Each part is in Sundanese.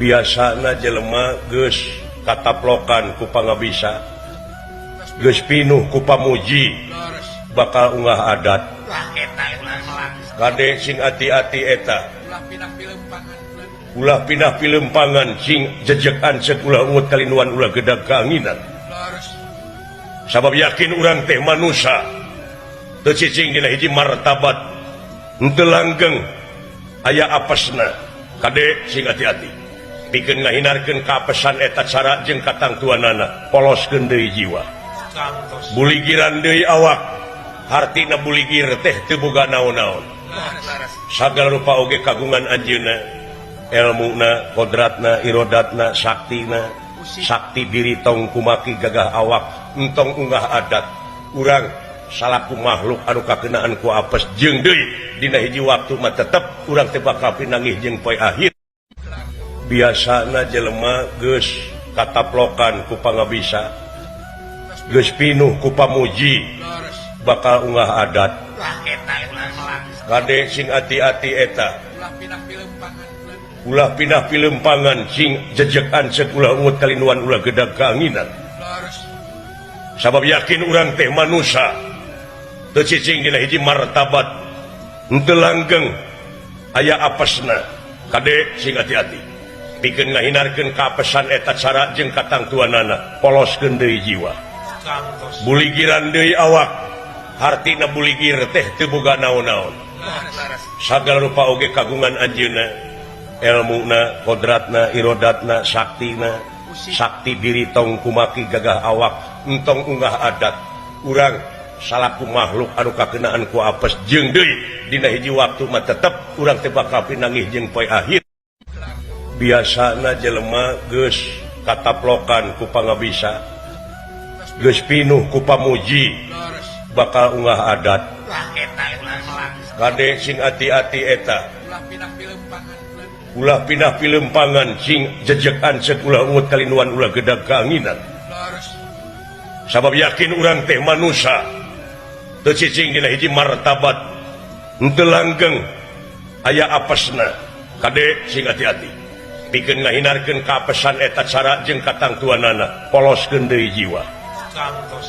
Biasana jelema geus kataplokan ku pangabisa, geus pinuh ku pamuji, bakal unggah adat. Kade, sing ati-ati eta. Ulah pindah pilempangan, sing jejeg anceg, ulah ungut kalinduan, ulah gedag keanginan, sabab yakin urang teh manusia teu cicing dina hiji martabat, henteu langgeng, aya apesna. Kade, sing hati-hati, pikeun ngahindarkeun kaapesan eta cara jeung katangtuanana. Poloskeun deui jiwa, buligiran deui awak. Hartina buligir teh teu boga naon-naon, sagala rupa oge kagungan anjeunna, elmuna, kodratna, irodatna, saktina, sakti diri. Tong kumaki gagah awak, entong unggah adat. Urang salaku makhluk anu kakenaan ku apes, jeung deui dina hiji waktu mah tetep urang teh bakal pinanggih jeung poe akhir. Biasana jelema geus kataplokan ku pangabisa, geus pinuh ku pamuji, bakal unggah adat. Kade, sing ati-ati eta. Ulah pindah pilempangan, sing jejeg anceg, ulah ungut kalinduan, ulah gedag keanginan, sabab yakin urang teh manusia teu cicing dina hiji martabat, henteu langgeng, aya apesna. Kade, sing hati-hati, pikeun ngahindarkeun kaapesan eta cara jeung katangtuanana. Poloskeun deui jiwa, buligiran deui awak. Hartina buligir teh teu boga naon-naon, sagala rupa oge kagungan anjeunna, elmuna, kodratna, irodatna, saktina, sakti diri. Tong kumaki gagah awak, entong unggah adat. Urang salaku makhluk anu kakenaan ku apes, jeung deui dina hiji waktu mah tetep urang teh bakal pinanggih jeung poe akhir. Biasana jelema geus kataplokan ku pangabisa, geus pinuh ku pamuji, bakal unggah adat. Kade, sing ati-ati eta. Ulah pindah pilempangan, sing jejeg anceg, ulah ungut kalinduan, ulah gedag keanginan, sabab yakin urang teh manusia teu cicing dina hiji martabat, henteu langgeng, aya apesna. Kade, sing hati-hati, pikeun ngahindarkeun kaapesan eta cara jeung katangtuanana. Poloskeun deui jiwa,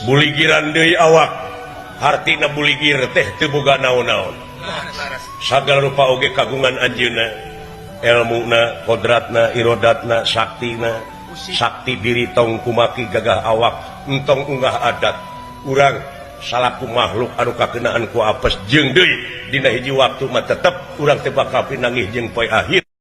buligiran deui awak. Hartina buligir teh teu boga naon-naon, sagala rupa oge kagungan anjeunna, elmuna, kodratna, irodatna, saktina, sakti diri. Tong kumaki gagah awak, entong unggah adat. Urang salaku makhluk anu kakenaan ku apes, jeung deui dina hiji waktu mah tetep urang teh bakal pinanggih jeung poe akhir.